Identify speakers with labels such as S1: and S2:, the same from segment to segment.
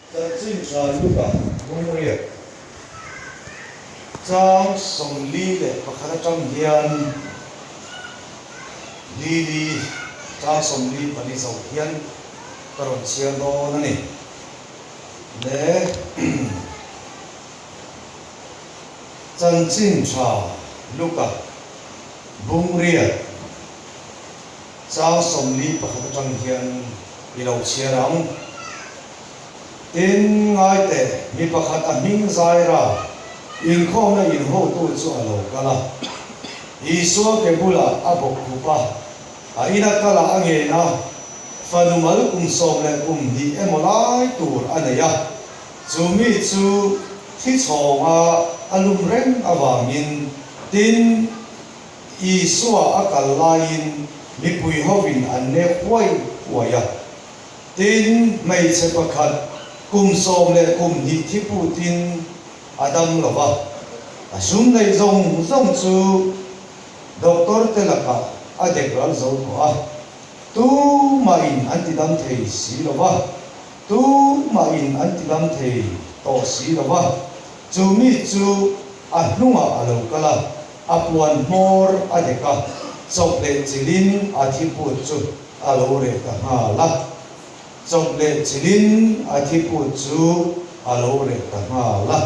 S1: Chanchin tha Luka Bungriat chang 41 atang hian Lili chang 44 zo hian ka rawn chhiar dawn a ni. Le Chanchin tha Luka Bungriat chang 41 atang hian i lo chhiar ang. Tin, ngai teh, mi pakhat a hming Zaira inkhawmna inhotu chu a lo kal a. Isua ke bulah a bawk khup a, a ina kalah a ngen a, fanu mal kum 12 emaw lai tur a nei a. Chu mi chu thi chhawnga a lum reng avangin, tin, Isua a kal laiin mipui hovin an nek huai huai a. Tin, hmeichhe pakhat kum 12 thi putin a dam lo va, a sum neih zawng zawng chu doctor te lakah a dek ral zo tawh a, tumahin an ti dam thei si lo va, tumahin an ti dam thei tawh si lo va, chu mi chu a hnungah a lo kal a, a puan hmawr a dek a, chawp leh chilhin a thi put chu a lo reh ta nghal a, chawp leh chilhin a thi put chu a lo reh ta nghal a.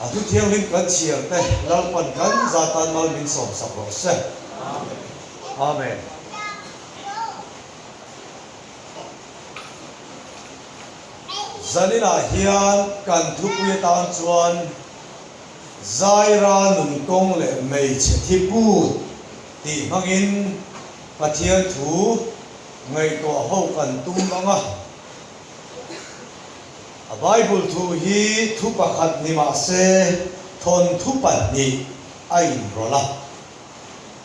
S1: A thu thianghlim kan chhiar te Lalpan kan zatan mal min sawm sak rawh se. Amen. Zaninah hian kan thupui atan chuan Zaira nun kawng leh hmeichhe thi put tih hmangin Pathian thu ngaihtuah ho kan tum ang a. A Bible thu hi thu pakhat ni mah se thawnthu pahnih a inrawlh a.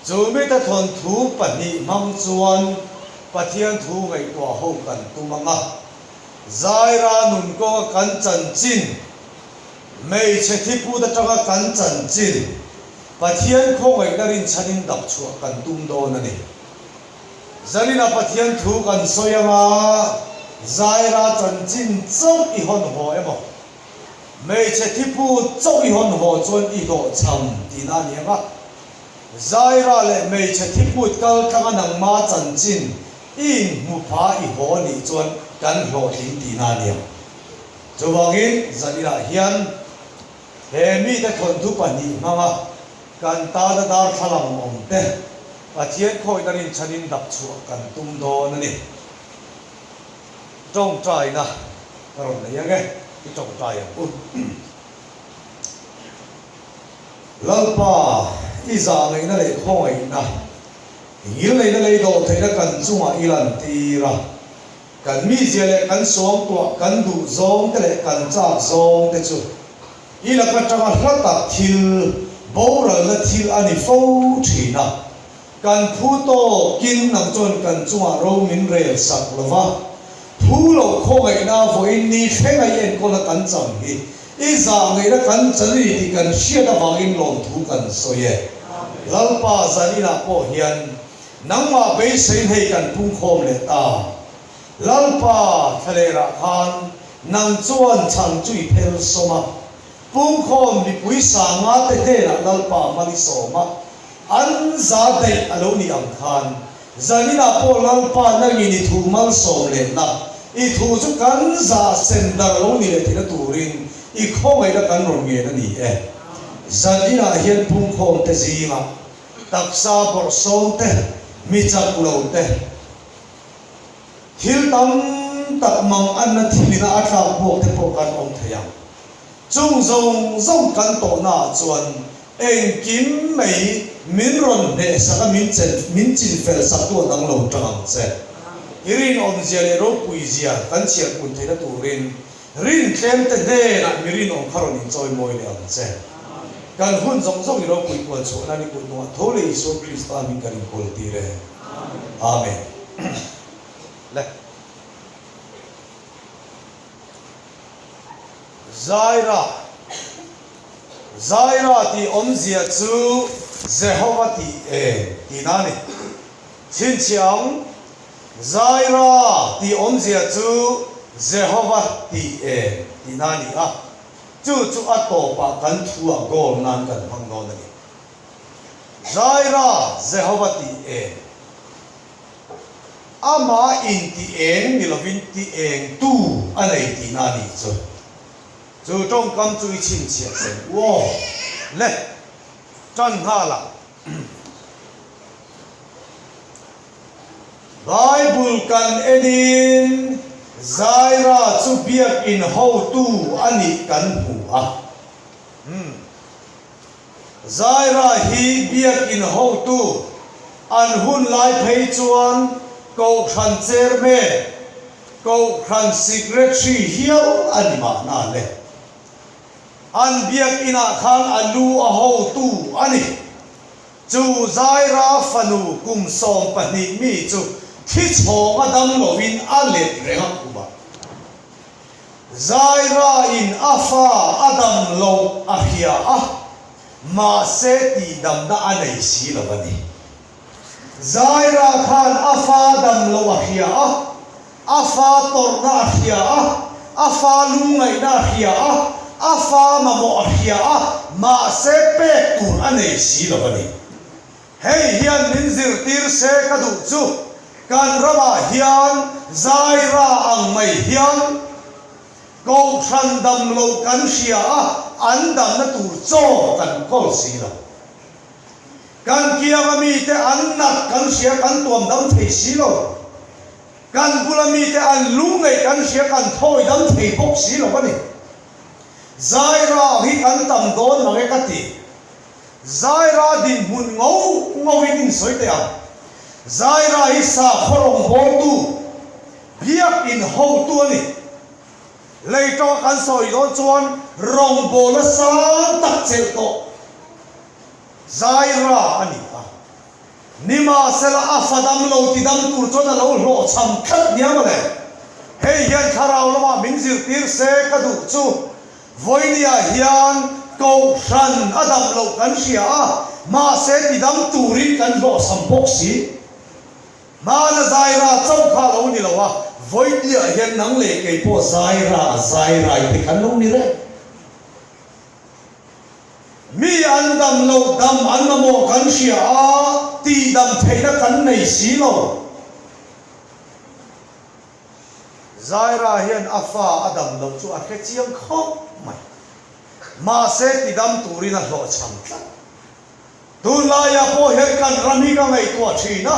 S1: Chu mite thawnthu pahnih hmang chuan Pathian thu ngaihtuah ho kan tum ang a. Zaira nun kawnga kan chanchin, hmeichhe thiput atanga kan chanchin, Pathian khawngaihna rinchhanin dap chhuah kan tum dawn a ni. Zanina Pathian thu kan sawi anga Zaira chanchin chauh i hawn haw emaw, hmeichhe thipu chauh i hawn haw chuan i hlawhchham tihna a ni ang a. Zaira leh hmeichhe thiput kal tlanga nangma chanchin i inhmu pha i haw nih chuan kan hlawhtling tihna a ni ang. Chuvangin zaninah hian He mite thawnthu pahnih hmanga kan tana darthlalang awm te Pathian khawihna rinchhanin dap chhuah kan tum dawn a ni. Tawngtaina ka rawn nei ang e, i tawngtai ang u. Lalpa, i zahngaihna leh khawngaihna, i ngilneihna lei dawh theihna kan chungah i lantir a. Kan mizia leh kan suangtuah kan duh zawng te leh kan chak zawng te chu i lak atanga hla tak thil, boralna thil a ni fo thin a. Kan phu tawkin nang chuan kan chungah ro min rel sak lo va, phu loh khawngaihna vawiin ni thlenga i enkawlna kan cham hi i zahngaihna kan chan a ni tih kan hriat avangin lawmthu kan sawi e. Lalpa zan inah pawh hian Nangmah beisei hei kan pungkhawm leh ta. Lalpa thlalerah khan nang chuan chhan chu i phel sawm a. Pungkhawm mipui sanga te hnenah Lalpa mal i sawm a, an za daih a lo nih ang khan zaninah pawh Lalpa nangin i thu malsawm lehna, i thu chu kan za sem dar lo ni leh theihna turin i khawngaihna kan rawn ngen a ni e. Zaninah hian pungkhawm te zingah Taksa bawrhsawm te, mi chak lo te, thil tam tak mang anna thilina a tlak buak te pawh kan awm thei ang. Chung zawng zawng kan tawhnaah chuan engkim mai min rawn hnehsak a min chen min chin fel sak tu a dang lo tang ang che. I rinawmzia leh ropuizia kan chhiarpun theihna turin Rin tlem te hnenah mi rinawm kha rawn inchawimawi leh ang che. Kan hun zawng zawng i ropui kual chhuah nan i kut hnungah tho leh Isua Krista min kan inkawl tir e. Amen. Le. Zaira. Zaira tih awmzia chu Jehova tih eng tihna a ni. Chhinchhiah ang. Zaira tih awmzia chu. Jehova tih eng tihna a ni a, chu chu a tawpah kan thuah goal nan kan hmang dawn a ni. Jaira, Jehova tih eng? Amah intih eng ni lovin ti eng tu a nei tihna a nih chu. Chu tawngkam chu i chhinchhiah seng u aw. Le, tan nghal ah. Bible kan enin Jaira chu biakin hotu a nih kan hmu a. Umm. Zaira hi biakin hotu an hun lai phei chuan Kohhran Chairman, Kohhran Secretary hial a ni mahna le. An biakinah khan a lu a hotu a ni. Chu Zaira fanu kum 12 mi chu thi chhawng a dam lovin a let reng a khumah. Zaira-in a fa a dam loh a hria a, mahse tihdamna a nei si lo a ni. Zaira khan a fa dam loh a hria a, a fa tawrhna a hria a, a fa lungngaihna a hria a, a fa mamawh a hria a, mahse pek tur a nei si lo a ni. Hei hian min zirtir se ka duh chu kan ramah hian Zaira ang mai hian Kohhran dam lo kan hria a, an damna tur chaw kan kawl si lo. Kan kianga mite an nat kan hria kan tuam dam thei si lo. Kan bula mite an lungngaih kan hria kan thawi dam thei bawk si lo a ni. Zaira hi kan tam dawn mang e ka ti. Zaira dinhmun ngo ngoin insawi teh ang. Zaira hi sakhaw rawngbawltu, biakin hotu a ni. Lei tawng kan sawi dawn chuan rawngbawlna sang tak chelh tawh Zaira a ni a. Nimahsela a fa dam lo ti dam tur chuan a lo hlawhchham tlat nia mawle. Hei hian thlarau lamah min zirtir se ka duh chu Vawinia hian Kohhran a dam loh kan hria a, mahse tidam turin kan hlawhchham bawk si. Hmana Zaira chauh kha a lo ni lo a, Vawinia hian nang leh kei pawh Zaira a zairai te kan lo ni reng. Mi an dam loh dam an mamawh kan hria a, tihdam theihna kan nei si lo. Zaira hian a fa a dam loh chu a hre chiang khawp mai. Mahse tidam turin a hlawhchham tlat. Tunlaiah pawh hian kan ram hi ka ngaihtuah thin a,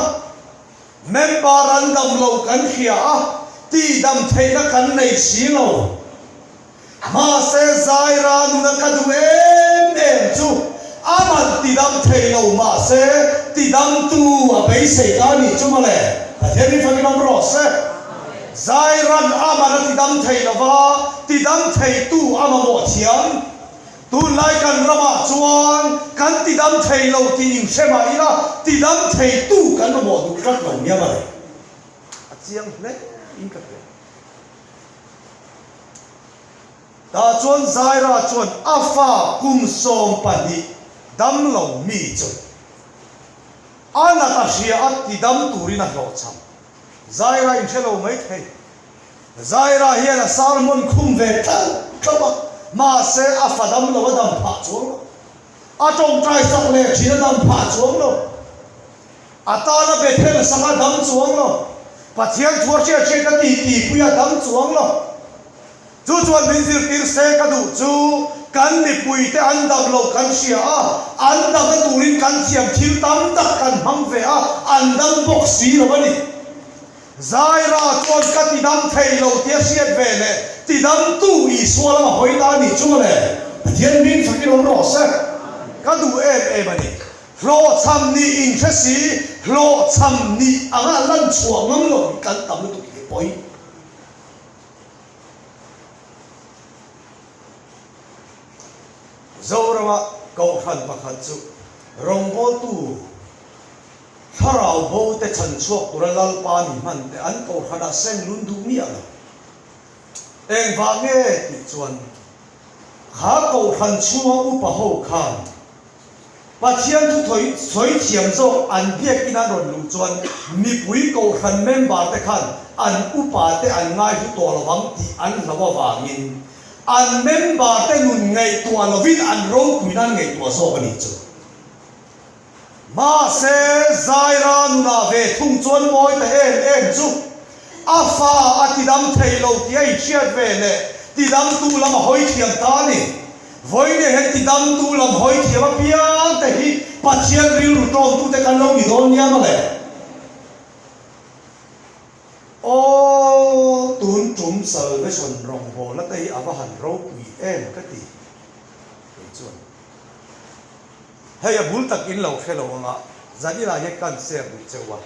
S1: member an dam loh kan hria a, tihdam theihna kan nei si lo. Mahse Zaira nuna ka duh em em chu a man tidam thei lo mahse tidamtu a beisei ta nih chu mawle. Pathian hi fakin awm rawh se. Zairan a man a tidam thei lo va, tidam theitu a mamawh thiam. Tunlai kan ramah chuan kan tidam thei lo tih inhre mah ila tidam theitu kan mamawh duh tlat lo nia mawle. A chiang hle in ka hria. Tah chuan Zaira chuan a fa kum 12 dam lo mi chu a nat a hria a ti dam turin a hlawhchham. Zaira inhre lo mai thei. Zaira hian a sermon khum ve tlauh tlauh a, mahse a fa dam lo a dam phah chuang lo. A tawngtai sak leh thin a dam phah chuang lo. A tana Bethel sak a dam chuang lo. Pathian thu a hriat hriat a ti tihpui a dam chuang lo. Chu chuan min zirtir se ka duh chu kan mipuite an dam lo kan hria a, an damna turin kan thiam thil tam tak kan hmang ve a, an dam bawk si lo a ni. Zaira chuan ka tidam thei lo tia hriat ve leh tidamtu Isua lama hawi ta a nih chu mawle. Pathian hming fakin awm rawh se. Ka duh em em a ni. Hlawhchham nih inhre si, hlawhchham nih anga lan chhuah ngam lo hi kan tam lutuk hi pawi. Zorama Kohhran pakhat chu rawngbawltu thlarau bo te chhan chhuak tura Lalpa mi hman te an Kohhranah seng lun duh miah lo. Engvah nge tih chuan kha Kohhran chhunga upa ho khan Pathian thu thawi sawi thiam zawk an biakin an rawn luh chuan mipui kohhran member te khan an upate an ngaihlu tawh lo vang tih an hlauh avangin an member te nun ngaihtuah lovin an ropuina an ngaihtuah zawk a nih chu. Mahse, Zaira nunah ve thung chuan mawi ta em em chu a fa a tidam thei lo tih a inhriat ve leh tidamtu lam a hawi thiam ta a ni. Vawiin hian tidamtu lam hawi thiam apiang te hi Pathian rilru tawngtute kan lo ni dawn nia mawle. Aw, tun tum salvation rawngbawlna te hi a va han ropui em ka ti kei chuan. Hei a bul tak in lo hre lo anga Zanila hian kan share duh cheu a.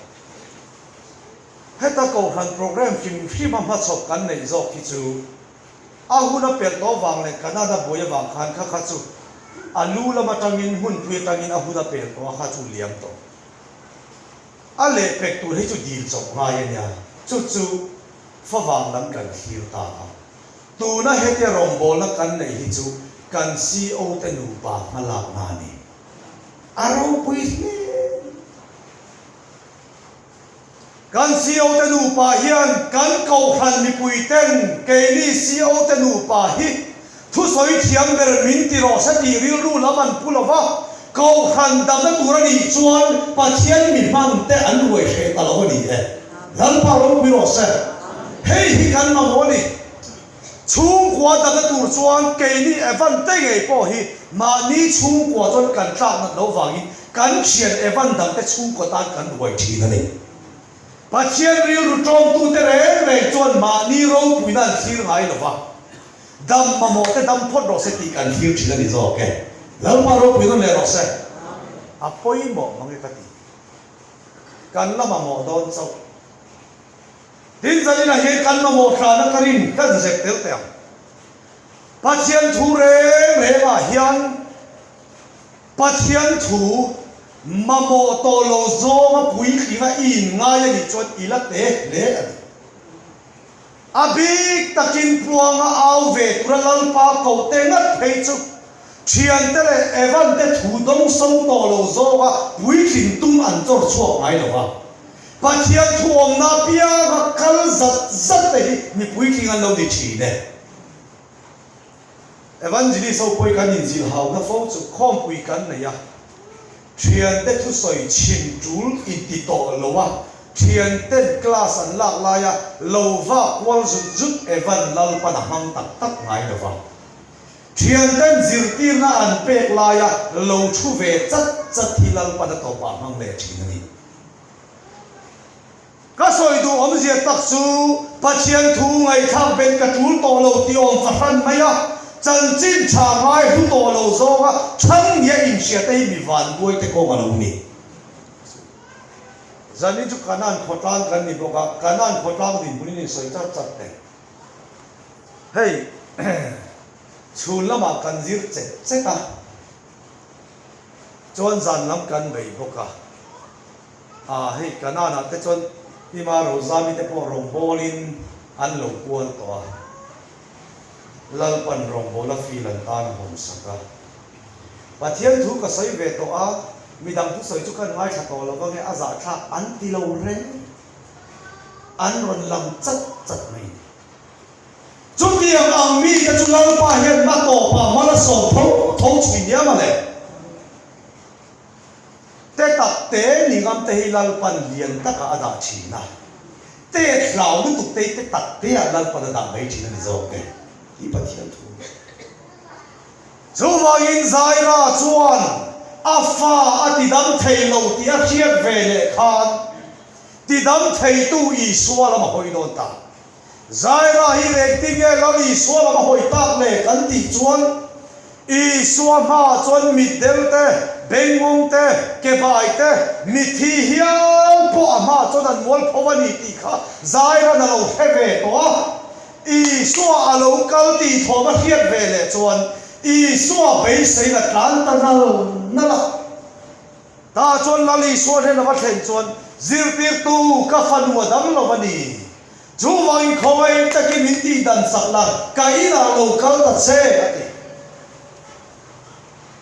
S1: Heta Kohhran program hrim hrim a hmachhawp kan neih zawk hi chu a hun a pelh tawh vang leh Canada buai avang khan kha kha chu a lu lam atangin hmunpui atangin a hun a pel tawh a kha chu liam tawh. A lehpek tur hi chu dil chawp ngai a nia, chu chu favang lam kan thlir ta a. Tuna hetia rawngbawlna kan neih hi chu kan CO te nupa hmalakna a ni. A ropui hle. Kan CO te nupa hian kan kohhran mipui ten keini CO te nupa hi Thusawi thiam ber min ti rawh se tih rilru lam an pu lo va, Kohhran damna tur a nih chuan Pathian mi hman te an ruai hreh ta lo a ni e. Lalpa ropui rawh se. Hei hi kan mamawh a ni. Chhungkua damna tur chuan keini Evan te ngei pawh hi mahni chhungkua chuan kan tlak nat lo vangin kan thian Evan dangte chhungkua tan kan ruai thin a ni. Pathian rilru tawngtute reng reng chuan mahni ropuina an thlir ngai lo va, dam mamawh te dam phawt rawh se tih kan thlir thin a ni zawk e. Lalpa ropui nawn leh rawh se. A pawimawh mang e ka ti. Kan la mamawh dawn chauh. Tin zaninah hian kan mamawh hrana ka rin ka inzep tel teh ang. Pathian thu reng rengah hian. Pathian thu mamawh tawh lo zawnga puitlinga i inngai a nih chuan i la te hle a ni. A bik takin Puanga au ve tura Lalpa koh te ngat phei chu thiante leh Evan te thu dawngsawng tawh lo zawnga puitling tum an chawr chhuak ngai lo va. Pathian thu awmna apianga kal zat zat te hi mi puitling an lo ni thin e. Evangelist ho pawh kan inzil hauna fo chu khawmpui kan nei a, thiante thusawi chhim tul inti tawh lo a, thianten class an lak laia lo vak kual zut zut Evan Lalpan a hmang tak tak ngai lo va, thianten zirtirna an pek laia lo thu ve chat chat hi Lalpan a tawpah hmang leh thin a ni. Ka sawi duh awmzia tak chu Pathian thu ngaihthlak ben ka tul tawh lo tih awm fahran mai a, chanchin tha ngai hlu tawh lo zawnga chhan nia inhriat te hi mi vanduai te kawng a lo ni. Zanin chu Kanan khawtlang kan ni bawk a, Kanan khawtlang dinhmunin insawi chat chat teh. Hei chhun lamah kan zir chet chet a, chuan zan lam kan bei bawk a. A, hei Kanaan-ah te chuan Tima Rozami te pawh rawngbawlin an lo kual tawh a, Lalpan rawngbawla fil an tan a hawnsak a. Pathian thu ka sawi ve tawh a, midang thusawi chu kan ngaithla tawh lo vang e, a zahthlak an ti lo reng, an rawn lam chat chat mai ni. Chutiang ang mite chu Lalpa hian hma tawpah mal a sawm tho tho chhui nia mawle. Te tak te ni ngam te hi Lalpan lian takah a dah thin a, te hlau lutuk te hi te tak te ah Lalpan a dah mai thin a ni zawk e tih Pathian thu. Chuvangin Zaira chuan a fa a tidam thei lo tih a hriat ve leh khan tidam theitu Isua lam a hawi dawn ta. Zaira hi engtin nge Lal Isua lam a hawi tak le kan tih chuan Isua hmaah chuan mitdel te, bengngawng te, kebai te, mitthi hial pawh a hmaah chuan an mual pho a ni tih kha Zaira'n a lo hre ve tawh a. Isua a lo kal tih thawm a hriat ve leh chuan Isua beiseiin a tlan ta nal nal a. Tah chuan Lal Isua hnen a va thlen chuan, Zirtirtu, ka fanu a dam lo a ni. Chuvangin khawngaih takin min tih dan sak la, ka inah lo kal ta che, a ti.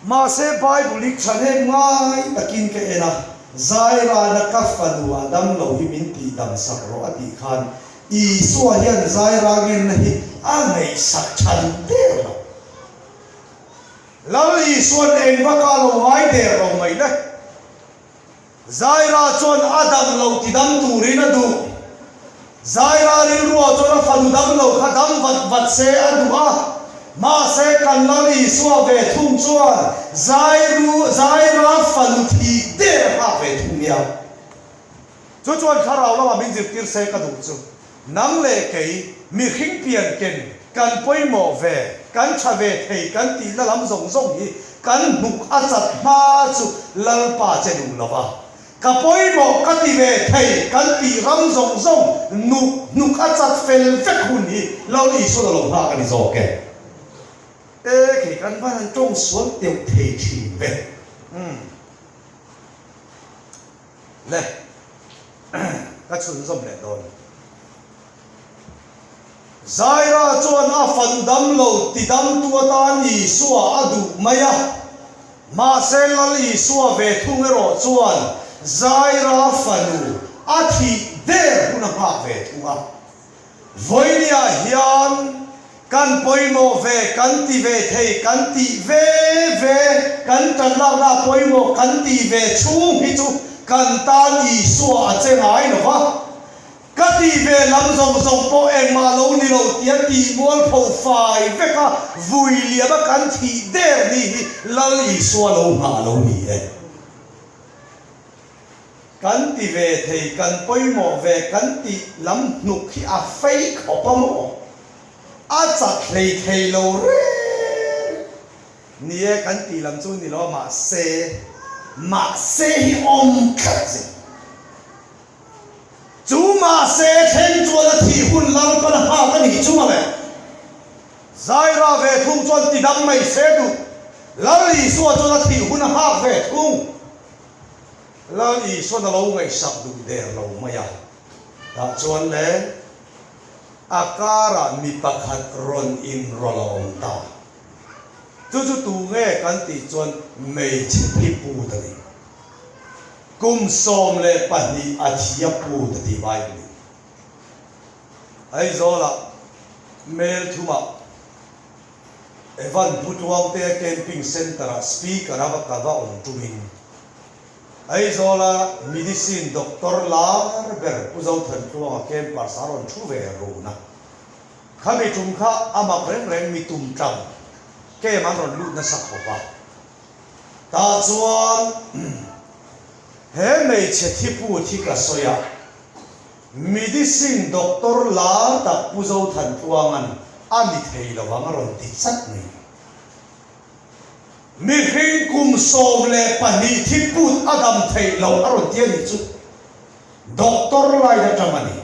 S1: Mahse Bible hi thahnem ngai takin ka en a, Zairana ka fanu a dam lo hi min tih dam sak rawh a tih khan. Isua hian Zaira ngenna hi a ngaihsak tha duh der lo. Lal Isua'n eng baka lo ngai der lo mai le. Zaira chuan a dam lo ti dam turin a duh. Zaira rilruah chuan a fanu dam lo kha dam vat vat se a duh a. Mahse kan Lal Isua ve thung chuan Zairu Zaira fanu thih der a nghak ve thung nia. Chu chuan thlarau lamah min zirtir se ka duh chu nang leh kei mihring pian ken kan pawimawh ve, kan tha ve thei kan tihna lam zawng zawng hi kan hnuk a chat hma chu Lalpa che duh lo va. Ka pawimawh ka ti ve thei kan tih ram zawng zawng nuk hnuk a chat fel vek hun hi Lal Isuan a lo nghak a ni zawk e. E kei kan van han tawng sual teuh thei thin ve. Umm. Le, ka chhunzawm leh dawn. Zaira chuan a fanu damlo tidamtu atan Isua a duh mai a, mahse Lal Isua ve thung erawh chuan Zaira fanu a thih der hun a nghak ve thung a. Vawinia hian kan pawimawh ve, kan ti ve thei, kan tih ve ve, kan tan lakna a pawimawh kan tih ve chhung hi chu kan tan Isua a che ngai lo va. Ka tih ve lam zawng zawng pawh engmah lo ni lo tia tih mualpho fai vek a vui liam a kan thih der ni hi Lal Isua lo nghah lo ni e. Kan ti ve thei, kan pawimawh ve, kan tih lam hnuk hi a fei khawp a maw? A chak hlei thei lo reng. Ni e, kan tih lam chu ni lo a, mahse, mahse hi awm tlat zet. Chu mahse thleng chuan a thih hun Lalpan a nghak a nih chu mawle. Zaira ve thung chuan ti dam mai se duh. Lal Isua chuan a thih hun a nghak ve thung. Lal Isuan a lo ngaihsak duh der lo mai a, tah chuan le a karah mi pakhat rawn inrawlh a awm ta. Chu chu tu nge kan tih chuan hmeichhe thi put a ni. Kum 12 a thi a put a ti Bible in. Aizawlah mel thumah Evan Pu Tluangtea Camping Centre-ah Speaker a va ka va awm tumin Aizawla Medicine Doctor lar ber Pu Zothantluanga campus a rawn thu ve run a. Khami tum kha a mak reng reng mi tum tang camp an rawn lut nasa khawp a. Tah chuan he hmeichhe thiput hi ka sawi a. Medicine doctor lar tak Pu Zothantluanga'n a ni thei lo ang a rawn ti chat mai. Mihring kum 12 thi put a dam theih loh a rawn ti a nih chu doctor line atang a ni.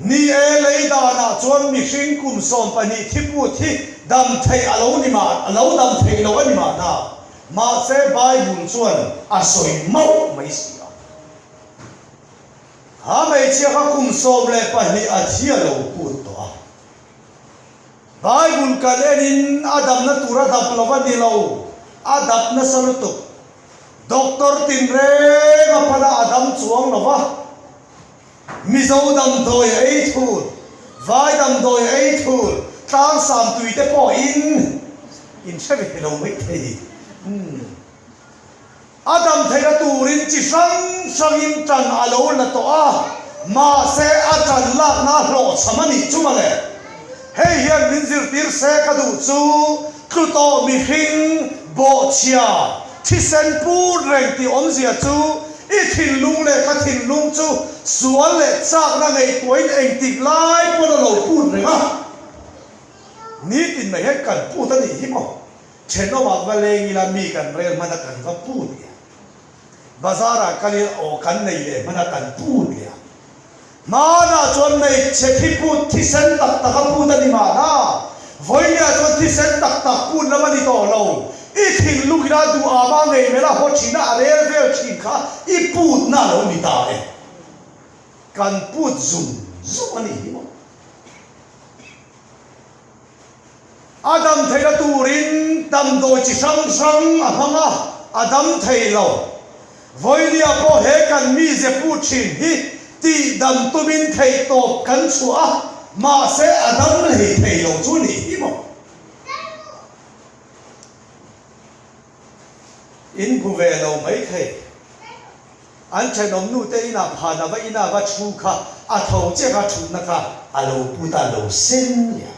S1: Ni e, lei danah chuan mihring kum 12 thi put hi dam theih a lo ni mah, a lo dam theih loh a ni mahna. Mahse Bible chuan a sawi mauh mai si a. Kha hmeichhia kha kum 12 a thi a lo put tawh a. Bible kan enin a damna tur a dap lo a ni lo, a dap nasa lutuk. Doctor tinreng a pan a, a dam chuang lo va. Mizo damdawi a ei thul, vai damdawi a ei thul, tlangsam tui te pawhin in hre ve lo mai thei. Umm. A dam theihna turin chi hrang hrangin tan a lo la tawh a, mahse a tan lakna a hlawhchham a nih chu mawle. Hei hian min zirtir se ka duh chu tlu tawh mihring, bawhchhia, thisen put reng tih awmzia chu i thinlung leh ka thinlung chu sual leh chakna ngaihtuahin engtik lai pawn a lo put reng a. Nitin mai hian kan put a nih hi maw? Thenawmah va leng ila mi kan rel hman a kan va put leh a. Bazarah kal ila aw kan nei leh hman a kan put leh a. Hmanah chuan hmeichhe thi put thisen tak tak a put a ni mahna. Vawinia chuan thisen tak tak put lam a ni tawh lo. I thinlung ina duhama ngei mela haw thin a a rel vel thin kha i putna a lo ni ta e. Kan put zung zung a nih hi maw. A dam theihna turin damdawi chi hrang hrang a hmang a, a dam thei lo. Vawinia pawh he kan mize put thin hi Tihdam tumin theihtawp kan chhuah a, mahse a dam hlei thei lo chu nih hi maw? In hmu ve lo mai thei. An thenawm nu te inah phan a va ina va thu kha a tho chiah kha thutna kha a lo put a lo sen leh a.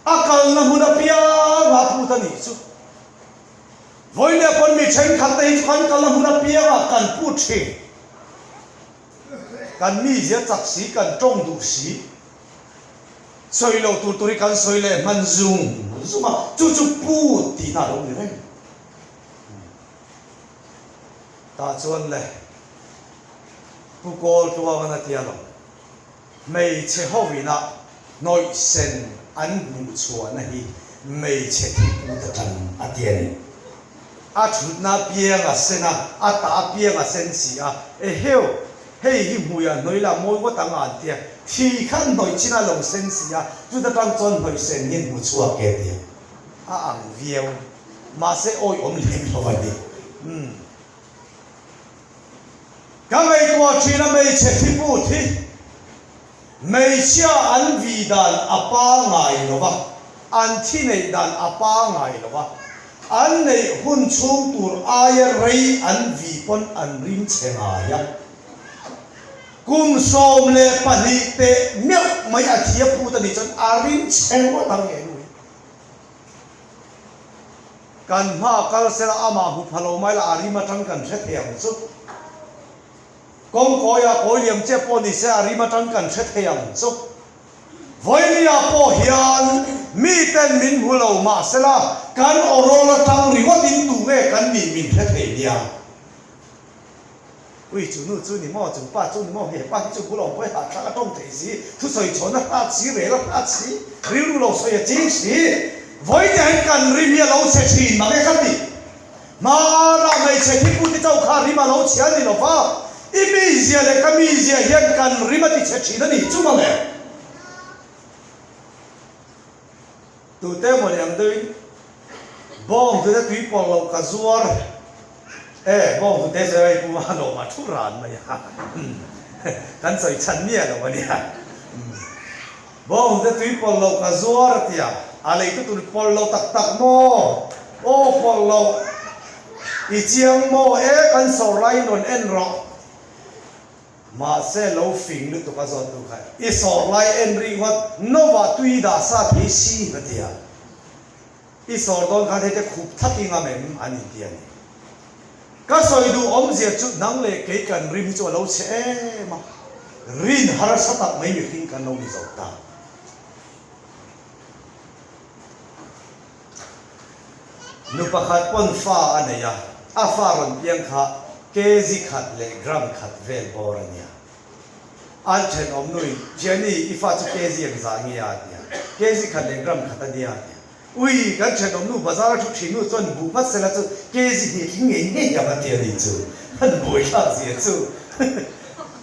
S1: A kalna hmun apiang a put a nih chu. Vawiin pawn mi thenkhat te hi chu kan kalna hmun apiangah kan put thin. Kan mizia chak si, kan tawng duh si. Sawi lo tur tur hi kan sawi leh hman zung zung a, chu chu put tihna a lo ni reng. Tah chuan le Pu Kawl Tluangan a tia lo. Hmeichhe ho ina hnawih sen an hmuh chhuahna hi hmeichhe thi put atang a ti a ni. A thutna apiang a sen a, a tah apiang a sen si a, eheu, hei hi hmuiah hnawih la mawi ngawt ang a an tia, thi khan hnawih chin a lo sen si a, chuta tang chuan hnawih sen hi an hmu chhuak e tia a ang viau. Mahse awiawm lem lo a ni. Umm. Ka ngaihtuah thin a hmeichhe thiput hi hmeichhia an vi dan a pangai lo va, an thi neih dan a pangai lo va, an neih hun chhung tur aia rei an vi pawn an ring chhe ngai a. Kum 12 teh meuh mai a thi a phut a nih chuan a ring chhe ngawt ang nge nui. Kan hma kal sela amah hmu pha lo mai la a rim atang kan hre thei ang chu. Kawng kawiah kawi liam che pawh ni se a rim atang kan hre thei ang chu. Vawinia pawh hian miten min hmu lo mah sela kan awrawl atang ringawtin tu nge kan nih min hre thei nia. Ui, chu nu chu ni maw, chu pa chu ni maw, he pa hi chu bul awm pawh i hahthlak a tawng thei si, thusawi chhawn a hrat si, rel a hrat si, rilru lo sawi a ching si. Vawiin hian kan rim hi a lo chhe thin mang e ka ti. Hmanah hmeichhe thipu te chauh kha rim a lo chhe a ni lo va, i mizia leh ka mizia hian kan rim a ti chhe thin a ni chu mawle. Tute maw ni ang deuhin bawng hnute tui pawlh loh ka zuar e, bawng hnute chu hei pu Malawma thu ran mai a, kan sawi chhan miah lo a nia. Bawng hnute tui pawlh loh ka zuar a tia, a leitu tur pawlh loh tak tak maw? Aw pawlh loh, i chiang maw? E kan sawr laiin rawn en rawh. Mahse lo fing lutuk a zawt tu kha i sawr lai en rih ngawt nova tui dah sa thei si a ti a. I sawr dawn khan hei te khup thak i ngam em an inti a ni. Ka sawi duh awmzia chu nang leh kei kan rim hi chu a lo chhe em a, rin harsa tak mai mihring kan lo ni zo ta. Nu pakhat pawn fa a nei a, a fa rawn piang kha kg khat leh gram khat vel bawr a nia. An thenawm nuin, Jenny, i fa chu kg eng zah nge a? a ti a. Kg khat leh gram khat a nia, a ti a. Ui, kan thenawm nu bazar a thu thin nu chuan buh vat sela chu kg hnih tling ngei ngei ang a ti a ni chu. An buaithlak zia chu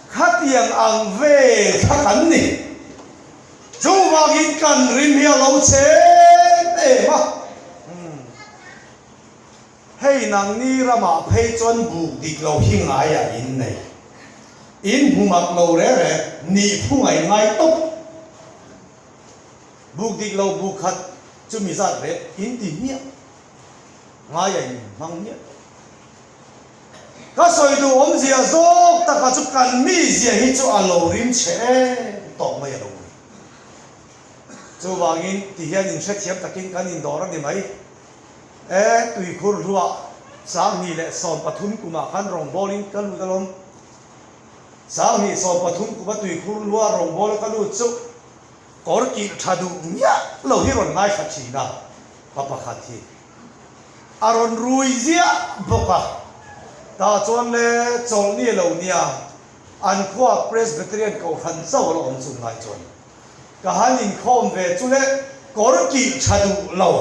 S1: khatiang ang vel kha kan ni. Chuvangin kan rim hi a lo chhe em em a. Hei nangni ramah phei chuan buk dik lo hi ngaiah in nei. In hmu mak lo re re, nih phu ngai ngai tawp. Buk dik lo buk khat chumi zat ve in ti hmiah. Ngaiah in hmang hmiah tawp. Ka sawi duh awmzia zawk taka chu kan mizia hi chu a lo rim chhe em tawh mai a lo ni. Chuvangin ti hian inhrethiam takin kan indawr a ni mai. E, tuikhur hluah 2013 kumah khan rawngbawlin ka lut alawm. 2013 kuma tuikhur hluah rawngbawla ka lut chu kawr kilh tha duh miah lo hi rawn ngaithla thin a, pa pakhat hi. A rawn rui ziah bawk a. Tah chuan le chawlhni a lo nia, an khua Presbyterian Kohhran chauh a lo awm chung lai chuan ka han inkhawm ve chu le kawr kih tha duh lo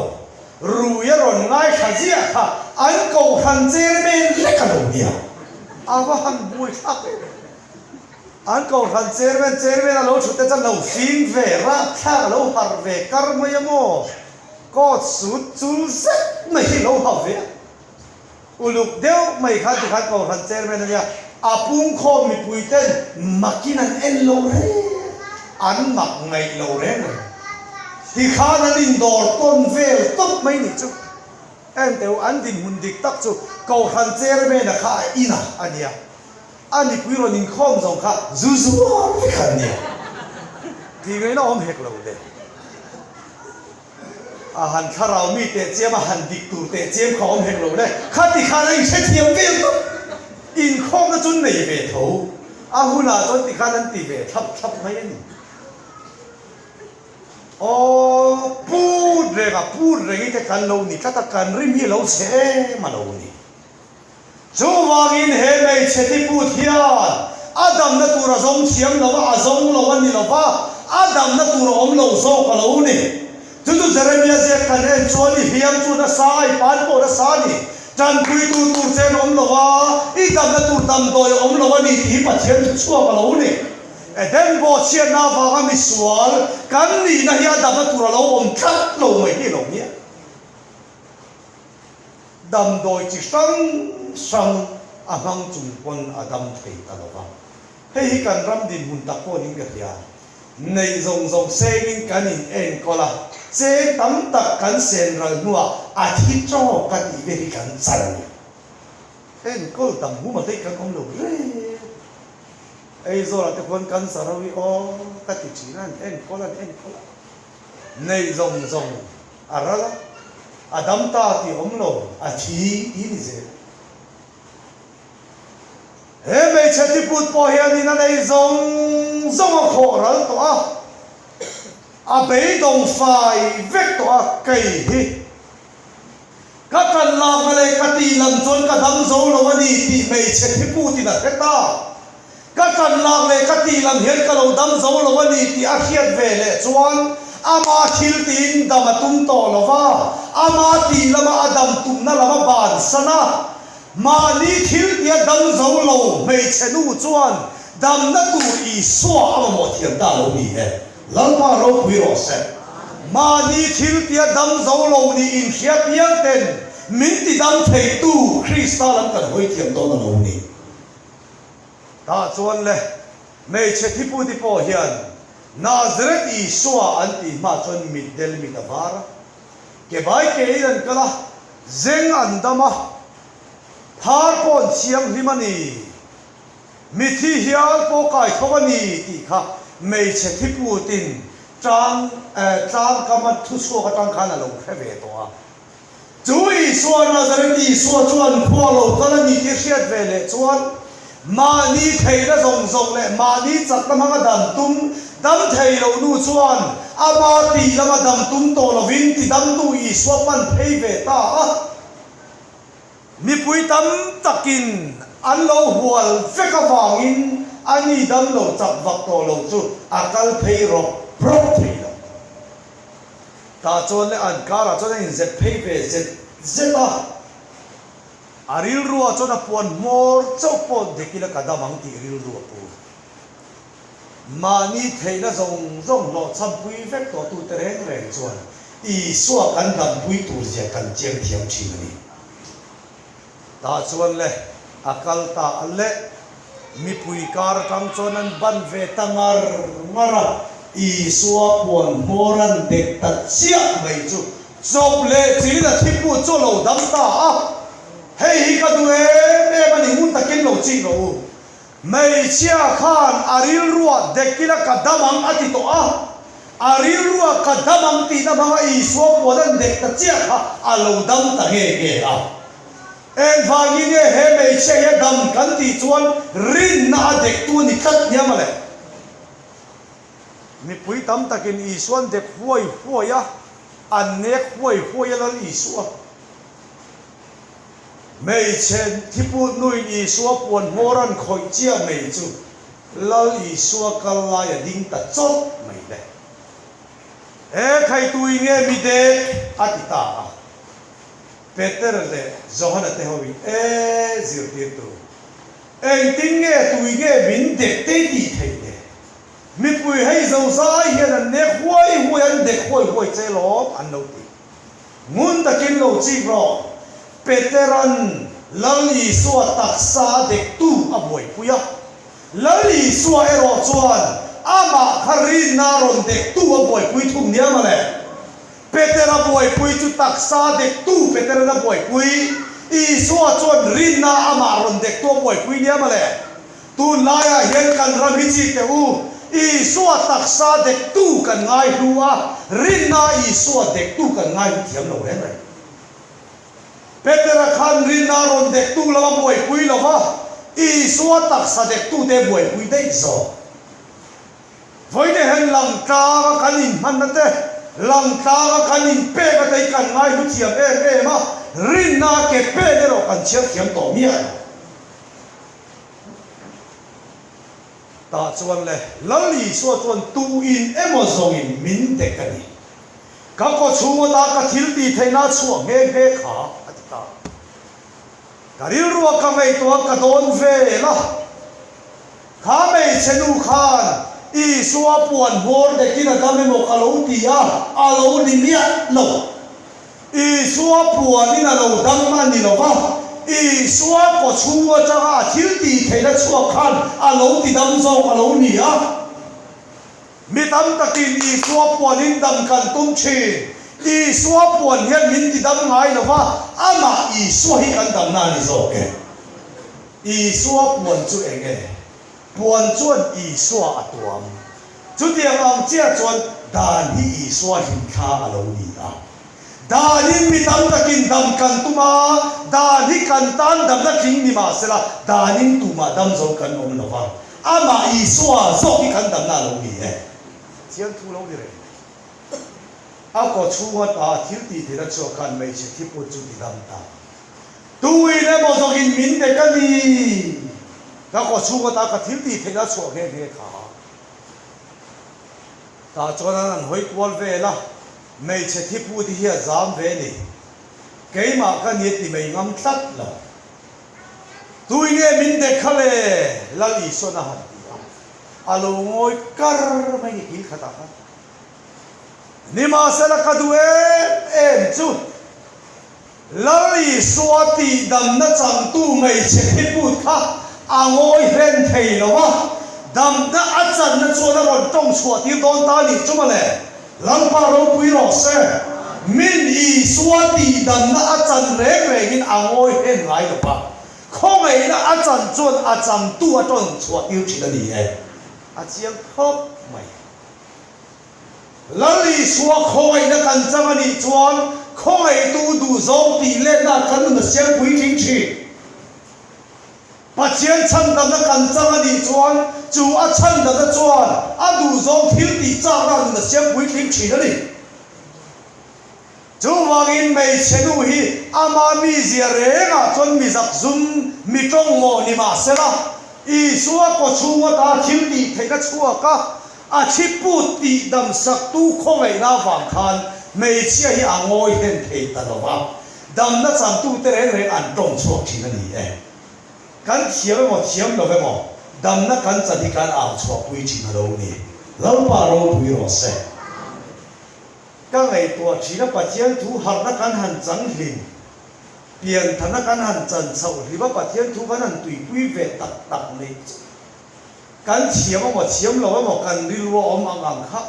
S1: rui a rawn ngaithla ziah kha an Kohhran chairman lek a lo nia. A va han buai thlak em em. An Kohhran chairman, chairman a lo thut te chuan lo fing ve, rapthlak a lo harh ve kar mai a maw? Coat suit chul zet mai hi lo ha ve a, uluk deuh mai khan tikhan Kohhran chairman a nia. A pungkhawm mipuiten makin an en lo reng, an mak ngaih lo reng reng. Tikhan an indawr tawn vel tawp mai nih chu. Enteu, an dinhmun dik tak chu Kohhran Chairman-a kha a inah a nia. A mipui rawn inkhawm zawng kha zu zuar vek an nia. Tih ngaihna awm hek lo le. A han thlarau mi teh chiam a han dik tur teh chiam kha awm hek lo le. Khati khan a inhrethiam vel tawp. Inkhawmna chu nei ve tho. A hunah chuan tikhan an ti ve thlap thlap mai a ni. Aw, put reng a, put reng i te kan lo ni tlat a, kan rim hi a lo chhe em a lo ni. Chuvangin he hmeichhe tiput hian a damna tur a zawng thiam lo a, a zawng lo a ni lo va, a damna tur a awm lo zawk a lo ni. Chu chu Jeremia ziak kan en chuan i hliam chu nasa a, i pan pawh nasa a ni. Tanpuitu tur che an awm lo a, i damna tur damdawi a awm lo a ni tih hi Pathian thuchhuak a lo ni. Eden bawhchhiatna avanga misual kan nihna hi a damna tur a lo awm tlat lo mai hi a lo nia. Damdawi chi hrang hrang a hmang chung pawn a dam thei ta lo va. Hei hi kan ram dinhmun tak pawh niin ka hria. Neih zawng zawng sengin kan in enkawl a, cheng tam tak kan sen ral hnuah a thi tawk ka tih ve hi kan chan a ni. Enkawl dam huma daih kan awm lo reng. Aizawlah te khuan cancer ho hi aw ka ti thin a, an enkawl a, an enkawl a. Neih zawng zawng a ral a, a dam ta tih awm lo, a thi tih ni zel. He hmeichhe tiput pawh hianin a nei zawng zawng a khawh ral tawh a, a beidawng fai vek tawh a, kei hi ka tan lakna leh ka tih lam chuan ka dam zo lo a ni tih hmeichhe thiputin a hre ta. Ka tan lak leh ka tih lam hian ka lo dam zo lo a ni tih a hriat ve leh chuan ama thil tiin dam a tum tawh lo va, ama tih lama a dam tumna lam a bansan a. Mahni thil tia dam zo lo hmeichhe nu chuan damna tur Isua a mamawh thiam ta lo ni e. Lalpa ropui rawh se. Mahni thil tia dam zo lo nih inhria piang ten min ti dam theitu Krista lam kan hawi thiam dawn a lo ni. Tah chuan le, hmeichhe thiputi pawh hian Nazareth Isua an tih hma chuan mitdel mit a var a, ke bai kein an kal a, zeng an dam a, phar pawh an thianghlim a ni, mithi hial pawh kai tho a ni tih kha hmeichhe thiputin tlang tlangkama thuchhuak atang khan a lo hre ve tawh a. Chu Isua Nazareth Isua chu an khua lo kal a ni tih hriat ve leh chuan mahni theihna zawng zawng leh mahni chakna hmanga dam tum dam thei lo nu chuan ama tih lama dam tum tawh lovin tidamtu Isua pan phei ve ta a. Mipui tam takin an lo hual vek avangin a ni dam lo chak vak tawh lo chu a kal phei rawp rawp thei lo. Tah chuan le an karah chuan a inzep phei ve zet zet a, a rilruah chuan a puan hmawr chauh pawh dik ila ka dam ang tih rilru a pu. Mahni theihna zawng zawng hlawhchhampui vek tawh tute reng reng chuan Isua kan dampui tur zia kan chiang thiam thin a ni. Tah chuan le, a kal ta a le. Mipui kar atang chuan an ban ve ta ngar ngar a, Isua puan hmawr an dek ta chiah mai chu chawp leh chin a thipu chu a lo dam ta a, Hei hi ka duh em em a ni, ngun takin lo chik rawh u. Hmeichhia khan a rilruah dek ila ka dam ang a ti tawh a, a rilruah ka dam ang tihna hmanga Isua puan an dek ta chiah kha a lo dam ta nge nge a. Engvangin nge he hmeichhia hi a dam kan tih chuan rinna a dektu a ni tlat nia mawle. Mipui tam takin Isua an dek huai huai a, an nek huai huai a Lal Isua. Hmeichhe thiput nuin Isua puan hmawr an khawih chiah mai chu Lal Isua kal lai a ding ta chawt mai le. He khaitui nge mi dek a ti ta a. Peter leh Johana te hoin e zirtirtu, engtin nge tui nge min dek te tih theih le? Mipui hei zozai hian an nek huai huai an dek huai huai che lawm an lo ti. Ngun takin lo chik rawh. Petera'n. Lal Isua taksa a dektu a buaipui a. Lal Isua erawh chuan amah kha rinna rawn dektu a buaipui thung nia mawle. Petera buaipui chu taksa dektu Peteran a buaipui, Isua chuan rinna amah rawn dektu a buaipui nia mawle. Tunlaiah hian kan ram hi chi teh u, Isua taksa dektu kan ngaihlu a, rinna Isua dektu kan ngaihlu thiam lo reng reng. Petera khan rinna rawn dektu lam a buaipui lo va, Isua taksa dektute buaipui daih zawk. Vawiin hian langtlanga kan inhmanna te, langtlanga kan inpek a te hi kan ngaihlu thiam em em a, rinna ke pen erawh kan chhiar thiam tawh miah lo. Tah chuan le, Lal Isua chuan tu in emaw zawngin min dek a ni. Ka kaw chhung ata ka thil tih theihna a chhuah nghe nghe kha, a ti ta. Ka rilrua ka ngaihtuah ka dawn vel a. Kha hmeichhe nu khan Isua puan hmawr dekin a dam emaw ka lo ti a, a lo ni miah lo. Isua puanin a lo dam a ni lo va, Isua kaw chhung atanga a thil tih theihna chhuak khan a lo ti dam zawk a lo ni a. Mi tam takin Isua puanin dam kan tum thin. Isua puan hian min ti dam ngai lo va, amah Isua hi kan damna a ni zawk e. Isua puan chu eng nge? Puan chuan Isua a tuam. Chutiang ang chiah chuan dan hi Isua hlimthla a lo ni a. Danin mi tam takin dam kan tum a, dan hi kan tan damna tling ni mah sela, danin tumah dam zo kan awm lo va, amah Isua zawk hi kan damna a lo ni e. Chiang thu lo ni reng mai. A kaw chhunga ta thil tih theihna chhuak khan hmeichhe thiput chu ti dam ta. Tuin emaw zawkin min dek a ni. Ka kaw chhunga ta ka thil tih theihna chhuah nghe nghe kha. Tah chuan an han hawi kual vel a. Hmeichhe thiput hi a zam ve ni. Keimah ka ni a ti mai ngam tlat lo. Tui nge min dek kha le? Lal Isuan a han ti a. A lo ngawi kar mai ni kil khatah khan. Nimahsela ka duh em em chu. Lal Isua tihdamna changtu hmeichhe thiput kha a ngawi hlen thei lo a, damna a channa chuan a rawn tawng chhuah tir dawn ta nih chu mawle. Lalpa ropui rawh se, min Isua tihdamna a chan reng rengin a ngawi hlen ngai lo va, khawngaihna a chan chuan a changtu a tawng chhuah tir thin a ni e. A chiang khawp mai. Lal Isua khawngaihna kan chang a nih chuan khawngaihtu duhzawng tih letna kan nun a siam puitling thin. Pathian chhandamna kan chang a nih chuan chu a chhandamna chuan a duhzawng thil tih chakna nun a siam puitling thin a ni. Chuvangin hmeichhe nu hi ama mizia rengah chuan mi zakzum, mi tawngmawh ni mah sela, Isua kawchhung ata thil tih theihna chhuak a, a thiput tih damsaktu khawngaihna avang khan hmeichhia hi a ngawi hlen thei ta lo va, damna changtute reng reng an tawng chhuak thin a ni e. Kan thiam emaw thiam lo emaw, damna kan chan hi kan au chhuahpui thin a lo ni. Lalpa ropui rawh se. Ka ngaihtuah thin a, Pathian thu harhna kan han chang hlim, pianthana kan han chan chhoh hlim a, Pathian thu kan han tuipui ve tak tak mai chu kan thiam emaw thiam lo emaw kan rilru a awm ang ang kha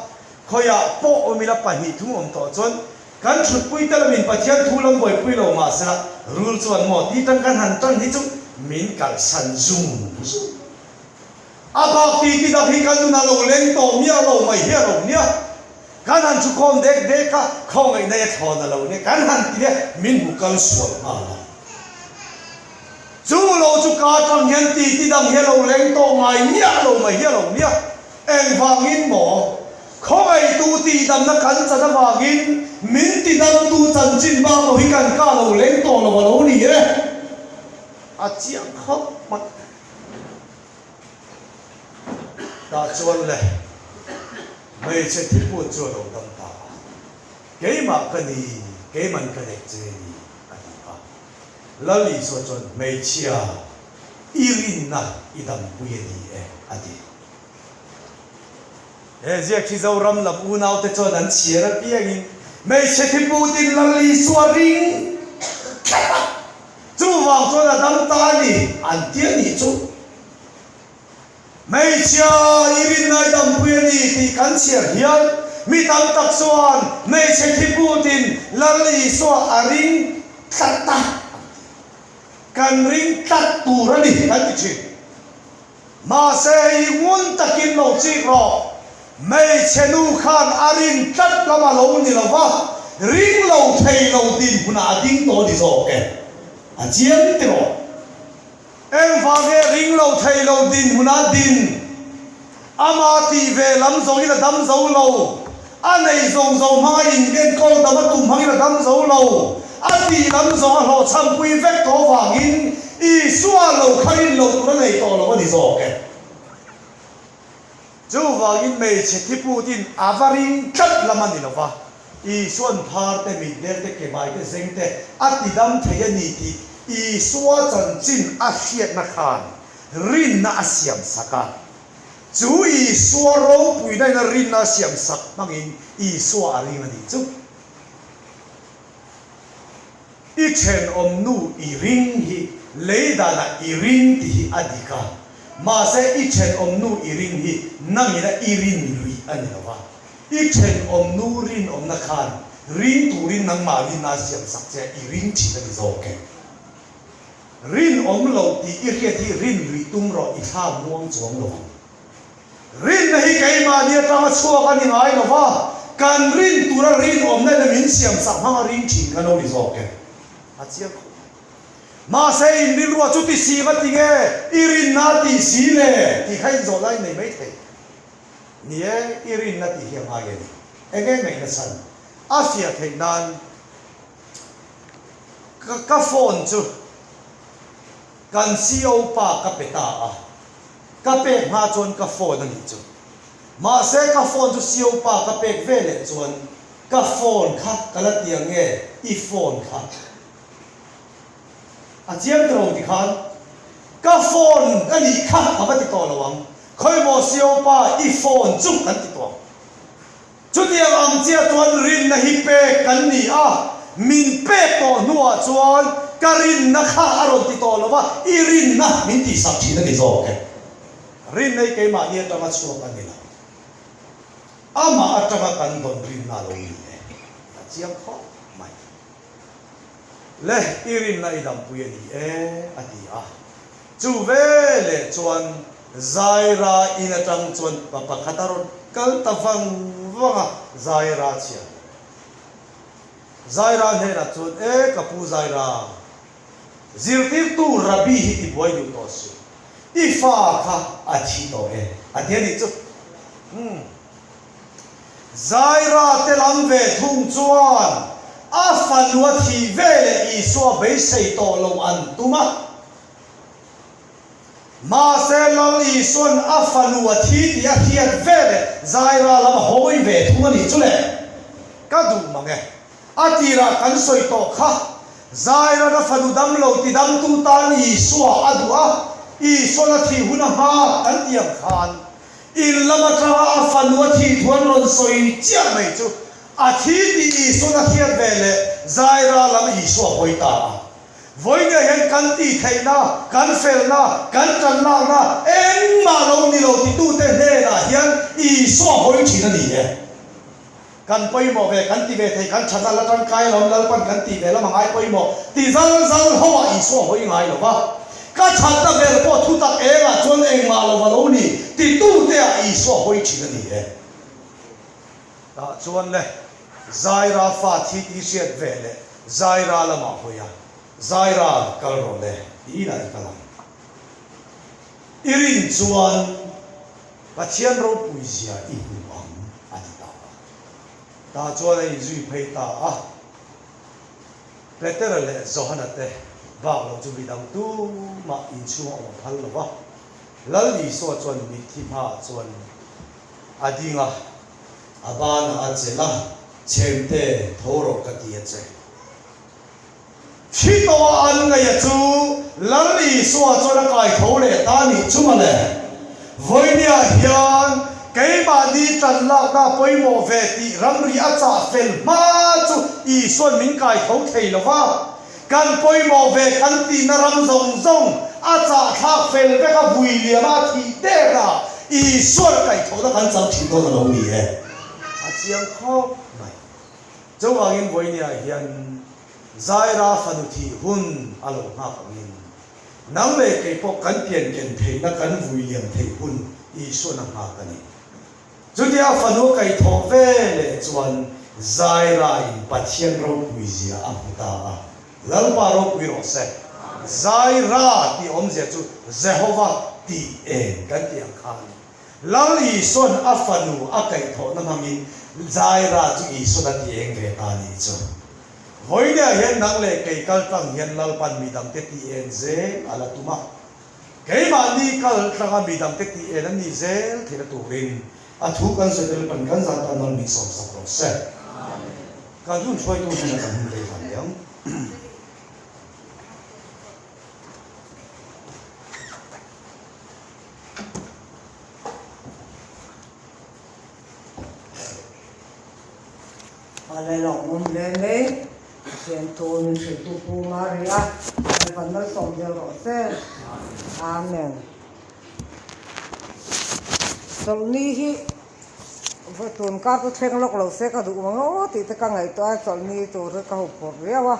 S1: khawiah pawh awm ila pahnihthum awm tawh chuan kan thutpui te lamin Pathian thu lam buaipui lo mahsela rul chuan maw ti tang kan han tan hi chu min kalsan zung zung. A bak ti ti dak hi kan nunah lo leng tawh miah lo mai hi a lo nia. Kan han chu khawm dek dek a, khawngaih nei a thlawn a lo nia. Kan han ti nia, min hmu kal sual nghal a. Chu lo chu ka atang hian ti ti dang hi a lo leng tawh ngai miah lo mai hi a lo nia. Engvangin maw? Khawngaihtu tihdamna kan chan avangin min tidamtu chanchin bak lo hi kan kah lo leng tawh lo a lo ni e. A chiang khawp mai. Tah chuan le, hmeichhe thiput chu a lo dam ta a, Keimah ka ni, keiman ka nek che ni, a ti a. Lal Isua chuan, Hmeichhia, i rinna i dampui a ni e, a ti. He ziak hi Zoram lam unaute chuan an chhiar apiangin hmeichhe thiputin Lal Isua ring tlat a. Chuvang. Chuvang chuan a dam ta a ni, an ti a nih chu. Hmeichhia i rinna i dampui a ni tih kan chhiar hian mi tam tak chuan hmeichhe thiputin Lal Isua a ring tlat a an ti. Kan ring tlat tur a ni kan ti thin. Mahse i ngun takin lo chik rawh. Hmeichhe nu khan a rin tlat lam a lo ni lo va, ring lo thei lo dinhmunah a ding tawh a ni zawk e. A chiang tiraw? Engvang nge ring lo thei lo dinhmunah din? Ama tih ve lam zawngin a dam zo lo. A nei zawng zo hmanga in enkawl dam a tum hmangin a dam zo lo. A tih lam zawng a hlawhchhampui vek tawh vangin Isua lo kha rin loh tur a nei tawh lo a ni zawk e. Chuvangin hmeichhe thiputin a va ring tlat lam a ni lo va, Isua'n phar te, mitdel te, kebai te, zeng te a ti dam thei a ni tih Isua chanchin a hriatna khan rinna a siam sak a. Chu Isua ropuina in a rinna a siam sak hmangin Isua a ring a nih chu. I thenawm nu i ring hi lei danah i ring tih hi a dik a, mahse i thenawm nu i ring hi nangina i rin lui a ni lo va. I thenawm nu rinawmna khan ring turin nangmah rinna a siam sak che a, i ring thin a ni zawk e. Rinawm lo tih i hriat hi rin lui tum rawh i thla muang chuang lo ang. Rinna hi keimahni atanga chhuak a ni ngai lo va, kan rin tura rinawmna emaw min siamsak hmanga ring thin kan lo ni zawk e. A chiang khawp mai. Mahse in rilruah chuti si va ti nge i rinna a tih si le tih kha inzawh lai nei mai thei. Ni e, i rinna tih hi a ngai a ni. Enge ngaihna chhan a fiah theih nan ka ka phone chu kan CO pa ka pe ta a. Ka pek hma chuan ka phone a nih chu. Mahse ka phone chu CO pa ka pek ve leh chuan ka phone kha ka la ti ang nge i phone kha a chiang ta lo ti khan ka phone a nih kha ka va ti tawh lo ang. Khawimaw CO pa i phone chu kan ti tawh ang. Chutiang ang chiah chuan rinna hi pek kan ni a, min pek tawh hnuah chuan ka rinna kha a rawn ti tawh lo va, i rinna min tihsak thin a ni zawk e. Rinna hi keimahni atanga chhuak a ni lo. Amah atanga kan dawn rinna a lo ni e. A chiang khawp mai. Le, i rinna i dampui a ni e, a ti a. Chu veleh chuan Zaira in atang chuan pa pakhat a rawn kal ta vang vang a, Zaira chhiar lo. Zaira hnenah chuan, E ka pu Zaira, zirtirtu Rabbi hi ti buai duh tawh suh, i fa kha a thi tawh e, a ti a nih chu. Umm. Zaira te lam ve thung chuan a fanu a thih veleh Isua beisei tawh lo an tum a. Mahse Lal Isua'n a fanu a thi tih a hriat veleh Zaira lam a hawi ve thung a nih chu le. Ka duh mang e. A tirah kan sawi tawh kha. Zaira'n a fanu dam lo ti damtu tan Isua a duh a, Isua'n a thih hun a hma kan tih ang khan In lam atanga a fanu a thih thu an rawn sawi chiah mai chu a thi tih Isua'n a hriat ve leh Zaira lam Isua hawi ta a. Vawinia hian kan tih theihna, kan felna, kan tanlakna engmah lo ni lo titute hnenah hian Isua hawi thin a ni e. Kan pawimawh ve, kan ti ve thei, kan thatna la tangkai alawm, Lalpan kan tih ve lam a ngai pawimawh ti zal zal ho ah Isua hawi ngai lo va. Ka thatna ber pawh thutak engah chuan engmah lo va lo ni ti tute ah Isua hawi thin a ni e. Tah chuan le, Zaira fa thi tih hriat ve leh Zaira lamah hawi a, Zaira kal rawh le tiin a i kal ang. I rin chuan Pathian ropui zia i hmu ang a ti ta a. Tah chuan a inzui phei ta a. Petera leh Johana te bak lo chu midang tumah inchhung a awm a phal lo va. Lal Isua chuan mitthi hmaah chuan a ding a, a banah a chelh a, Chhemte, tho rawh ka ti a che. Thi tawha an ngaih a chu Lal Isua chuan a kai tho leh ta nih chu mawle. Vawinia hian keimahni tan lakna pawimawh ve tih ramri a chah fel hma chu Isua'n min kai tho thei lo va. Kan pawimawh ve kan tihna ram zawng zawng a chahthlak fel vek a, vui liam a, a thih der a, Isuan kaihthawhna kan chang thin dawn a lo ni e. A chiang khawp mai. Chuvangin vawinia hian Zaira fanu thih hun a lo nghak angin nang leh kei pawh kan pian ken theihna kan vui liam theih hun Isuan a nghak a ni. Chutia fanu a kaihthawh ve leh chuan Zaira-in Pathian ropui zia a hmu ta a, Lalpa ropui rawh se. Zaira tih awmzia chu Jehova tih eng kan tih ang kha a ni. Lal Isuan a fanu a kaihthawhna hmangin Zaira chu Isuan a ti eng ve ta a nih chu. Vawinia hian nang leh kei kal tlang hian Lalpan midangte tih eng zel a la tum a. Keimahni kal tlanga midangte tih en an nih zel theihna turin a thu kan sawi tel pan kan zan tan nawn min sawmsak rawh se. Kan hun hruaitu hnenah kan hun rei hlan leh ang.
S2: A lawmawm hle mai. Pathian thu min hrilhtu Pu Maria Lalpan malsawm zel rawh se. Amen. Chawlhni hi vawi tun kar chu thleng lawk lo se ka duh mang aw tih te ka ngaihtuah a, chawlhni tur hi ka huphurh riau a.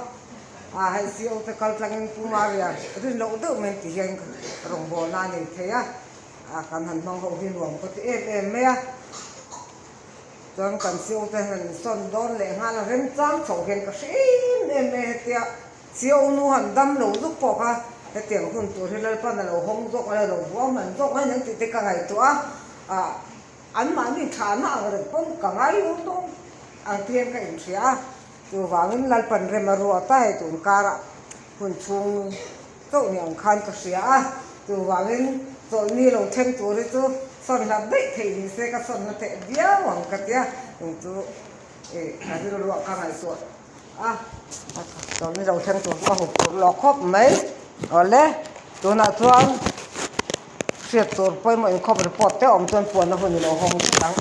S2: A hei CO te kal tlangin Pu Maria rin loh deuh mai ti hian rawngbawlna a nei thei a, kan han hmang ho hi nuam ka ti em em mai a. Chuan kan sio te han sawn dawn leh nghal a, remchang chhoh hian ka hre em em mai hetia sio nu han dam lo zuk pawh kha hetiang hun tur hi Lalpan a lo hawng zawk a, a lo vuah hman zawk mai ang tih te ka ngaihtuah a, ah anmahni thahna ang reng pawn ka ngai lo dawn ang te hian ka inhria a, chuvangin Lalpan rem a ruat a hei tun karah hun chhung Chauh ni ang khan ka hria a, chuvangin chawlhni lo thleng tur hi chu sawn hlat daih theih ni se ka sawn hla theih viau ang ka tia, eng chu ih ka rilruah ka ngaihtuah a, chawlhni lo thleng tur chu ka hup phurh lawk khawp mai. Awle, tunah chuan hriat tur pawimawh inkhawp report te awm chuan puanna hun i lo hawng vek ang.